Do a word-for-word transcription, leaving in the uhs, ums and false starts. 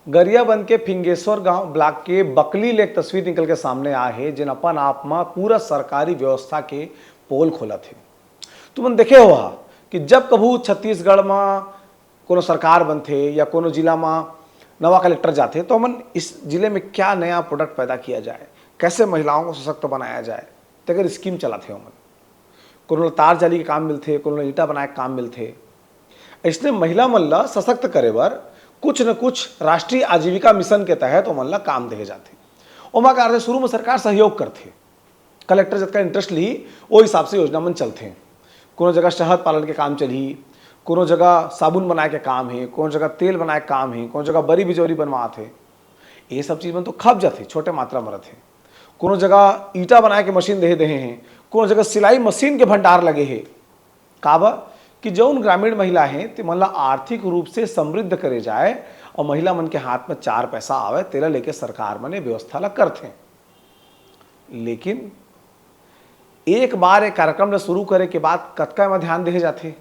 गरियाबंद के फिंगेश्वर गांव ब्लॉक के बकली ले एक तस्वीर निकल के सामने आए हे, जेन अपन आप म पूरा सरकारी व्यवस्था के पोल खोलत हे। तुमन देखे हो हा कि जब कभू छत्तीसगढ़ म कोनो सरकार बनथे या कोनो जिला म नवा कलेक्टर जाथे, तो हमन इस जिले में क्या नया प्रोडक्ट पैदा किया जाए, कैसे महिलाओं को सशक्त बनाया जाए, तेकर स्कीम चलाथे ओमन। कोनो ल तार जाली के काम मिलथे, कोनो ल ईंटा बनाए के काम मिलथे। इसने महिला मन ल सशक्त करे बर कुछ न कुछ राष्ट्रीय आजीविका मिशन के तहत ओमन ल काम देहे जाथे। ओमा का करथे, शुरू में सरकार सहयोग करथे, कलेक्टर जतका इंटरेस्ट लिही, ओ हिसाब से योजना मन चलथे। कोनो जगह शहद पालन के काम चलही, कोनो जगह साबुन बनाए के काम हे, कोनो जगह तेल बनाए के काम हे, कोनो जगह बरी बिजौरी बनवात हे। ये सब चीज मन तो खप जाथे, छोटे मात्रा में रथे। कोनो जगह ईंटा बनाए के मशीन देहे देहे हे, कोनो जगह सिलाई मशीन के भंडार लगे हे। काबर कि जउन ग्रामीण महिला हे, ते मन ला आर्थिक रूप से समृद्ध करे जाए और महिला मन के हाथ में चार पैसा आवे, तेला लेके सरकार मन ये व्यवस्था ला करथे। लेकिन एक बार एक कार्यक्रम ला शुरू करे के बाद कतका एमा ध्यान देहे जाथे?